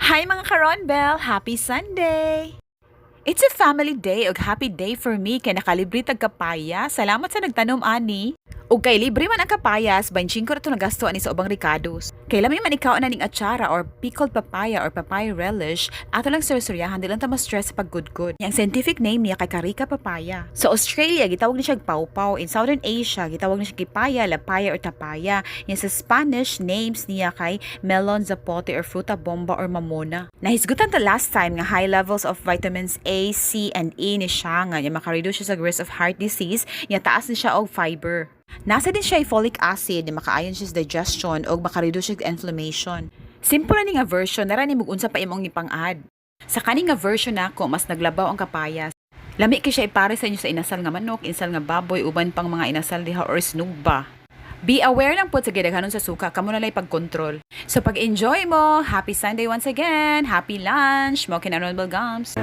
Hi, mga karonbel! Happy Sunday! It's a family day ug happy day for me kay nakalibre tag kapaya. Salamat sa nagtanom ani. Ug kay libre man ang kapayas, 25 ra to nagasto ani sa ubang rekados. Kay lami man ikaw na ning atsara or pickled papaya or papaya relish, ato lang sursuryahan, di lang ta ma-stress sa paggudgod. Ang scientific name niya kay Carica papaya. Sa Australia, gitawag ni siya pawpaw. In Southern Asia, gitawag ni siya kipaya, lapaya or tapaya. Yan sa Spanish names niya kay melon, zapote or fruta bomba or mamona. Nahisgutan ta last time nga high levels of vitamins A, C, and E ni siya nga nya makareduce siya sa risk of heart disease, nya taas ni siya og fiber. Nasa din siya folic acid na makaayon siya sa digestion og makareduce siya sa inflammation. Simple ni nga version, nara ni mug unsa pa imong ipang-add. Sa kani nga version nako, mas naglabaw ang kapayas. Lami kay siya ipare sa inyo sa inasal nga manok, inasal nga baboy, uban pang mga inasal diha or snugba. Be aware lang po sa gidaghanon sa suka, kamo na lay pag-control. So pag-enjoy mo, happy Sunday once again, happy lunch, mo kinaron gums.